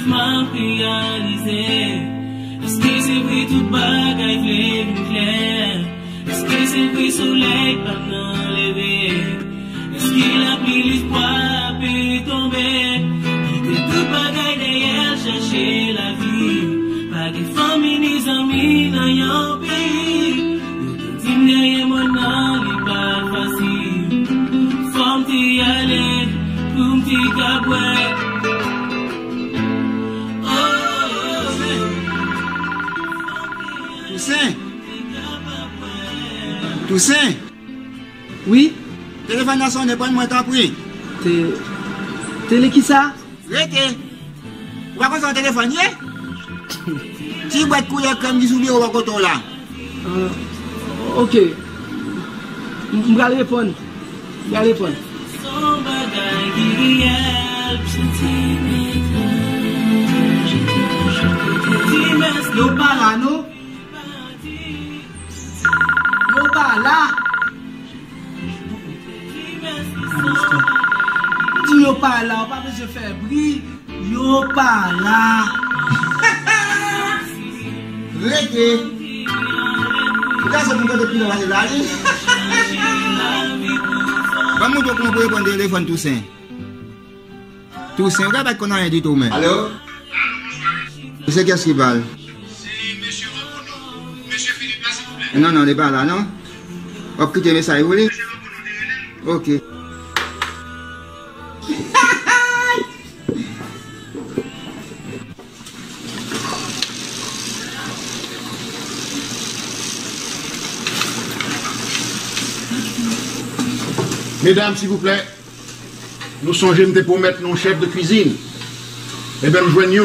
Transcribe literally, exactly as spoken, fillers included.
M ap reyalize, èske se vre tout bagay vle vin klè? Èske se vre solèy pa nan leve? Èske lapli lespwa pe tonbe? Kite tout bagay dèyè l, chache lavi. Pa gen fanmi ni zanmi nan yon peyi. Yo te di m dèyè mòn nan li pa fasil. Fò m te ale pou m te ka bwè. Oh, oh, oh. Toussaint! Toussaint! Wi? Telefòn nan sonnen, pran mwen, tanpri. Te, tele kisa? Rete! Ou pa konn sa yon telefòn ye? Ti bwèt koulè krèm ki sou biwo bò kote w la. Ah, oke. M, m pral reponn. M pral reponn. Yo pa la, non? Yo pa la. Di yo pa la, ou pa bezwen fè bri. Yo pa la. Rete. Ou ka sot pou kote pi lwen pase la, wi. Ban m montre w kòman pou reponn telefòn Toussaint. Toussaint, ou ka pa t konn anyen ditou, men. Alo? Se kiyès ki pale? Non, non, li pa la, non. W ap kite mesaj pou li? Oke. Medam, silvouplè, nou sonje m te pwomèt nou yon chèf de kwizin. Ebyen, m jwenn youn.